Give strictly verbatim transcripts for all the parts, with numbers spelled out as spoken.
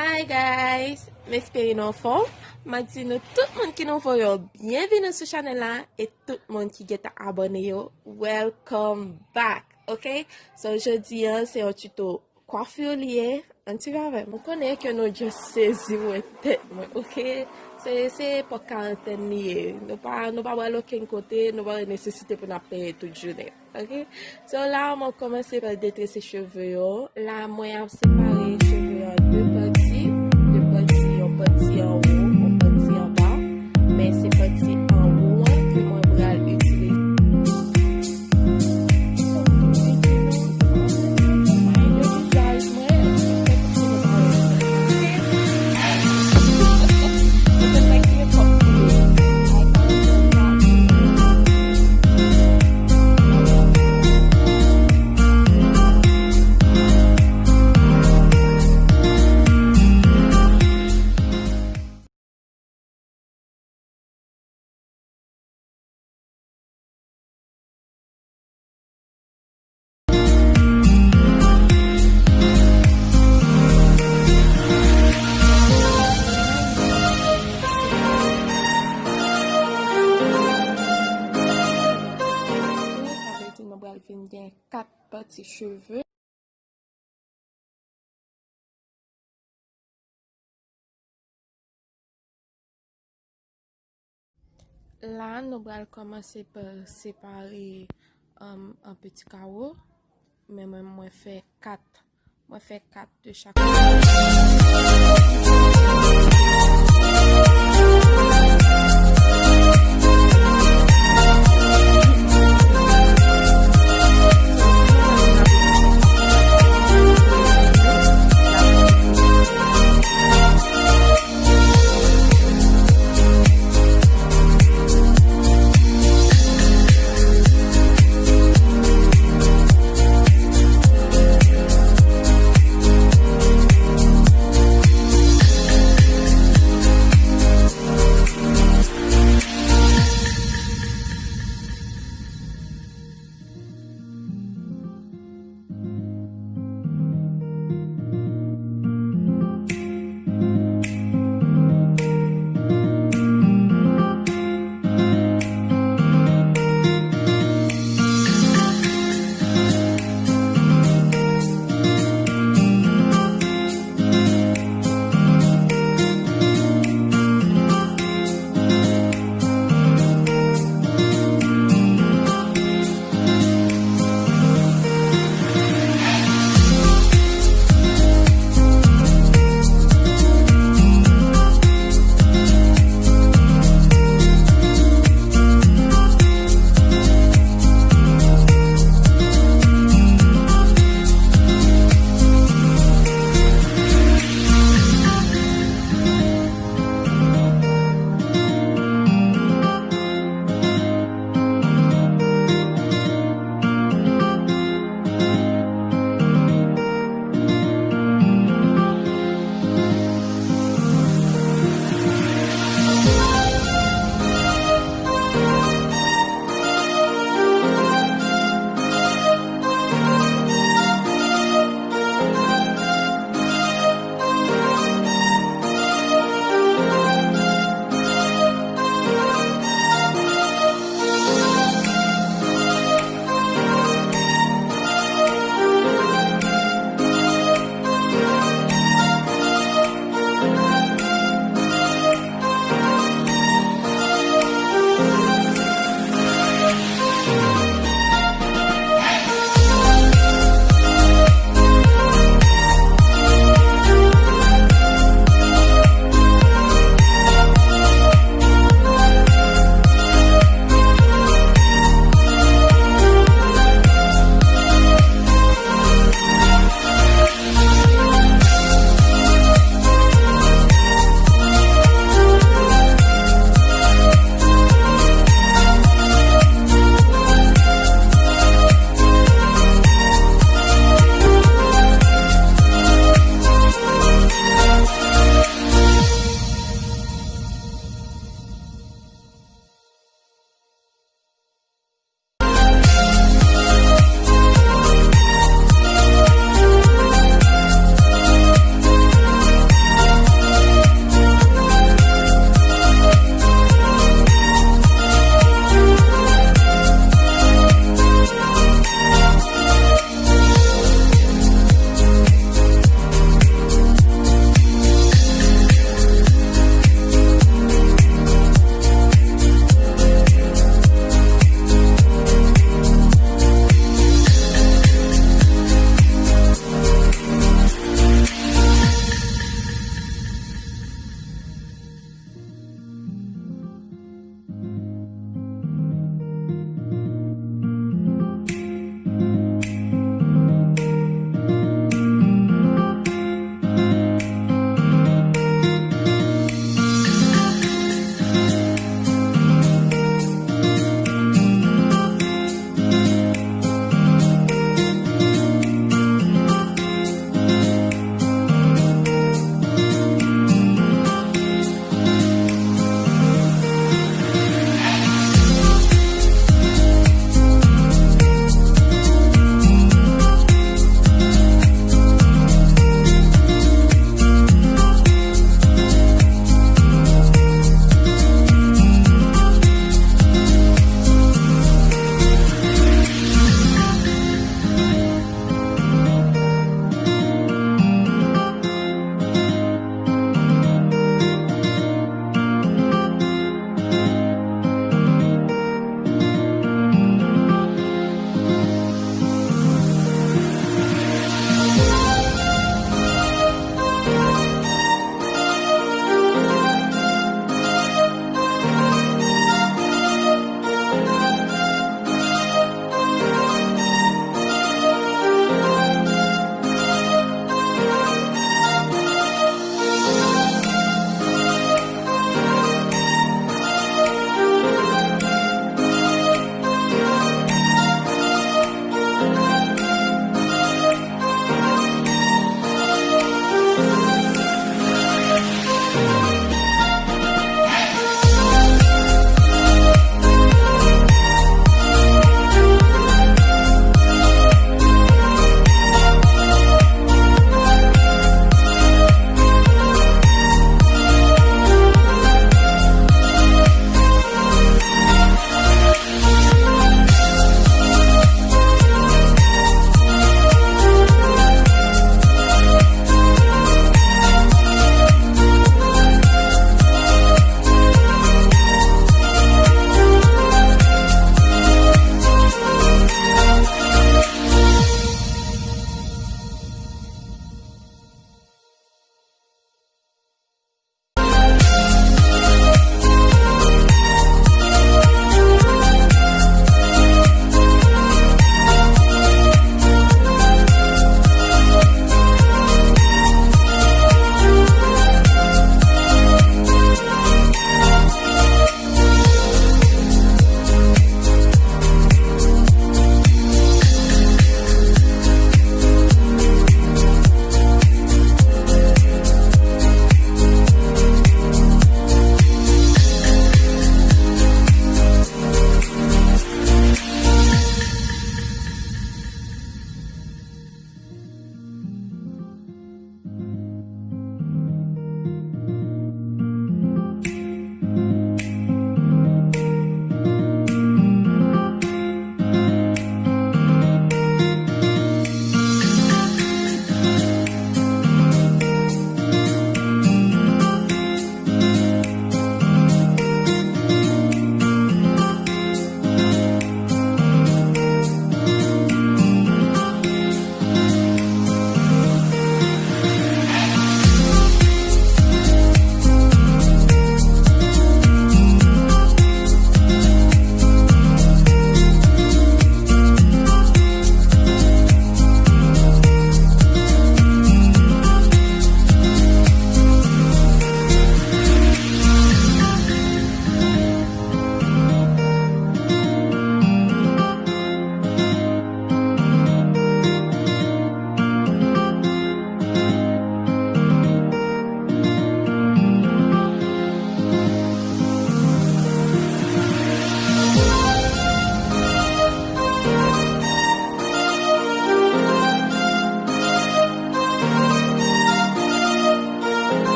Hi guys, m espere nou anfòm. M ap di nou tout moun ki nouvo yo, byenvini sou chanèl la, e tout moun ki gentan abòne yo, welcome back, ok? So jodi a se yon tuto kwafi li ye, ann swiv avè m. Mwen konnen ke nou just sezi wè tèt mwen, ok? Se, se epòk karantèn li ye. Nou pa, nou pa pral okenn kote, nou pa gen nesesite pou n ap peye tout jounen, ok? So la, mwen kòmanse pa detrese cheve yo. La, mwen ap separe cheve yo an de pati, de pati, yon pati anwo, yon pati anba. Men se pati anwo an ke mwen pral itilize. Sa vle di nou pral vin gen kat pati cheve. La, nou pral kòmanse pa separe, um, an peti kawo. Men mwen, mwen fè kat. Mwen fè kat de chak kote.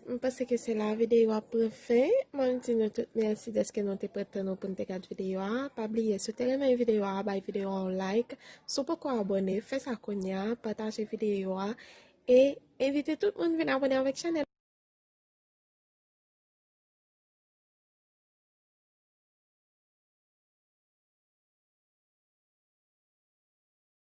M panse ke se la videyo a pran fen. Mwen di nou tout mèsi dèske nou te pran tan nou pou n te gad videyo a. Pa bliye, si w te renmen videyo a, bay videyo a yon like. Si w poko abòne, fè sa kounye a, pataje videyo a. E envite tout moun vin abòne avèk chanèl.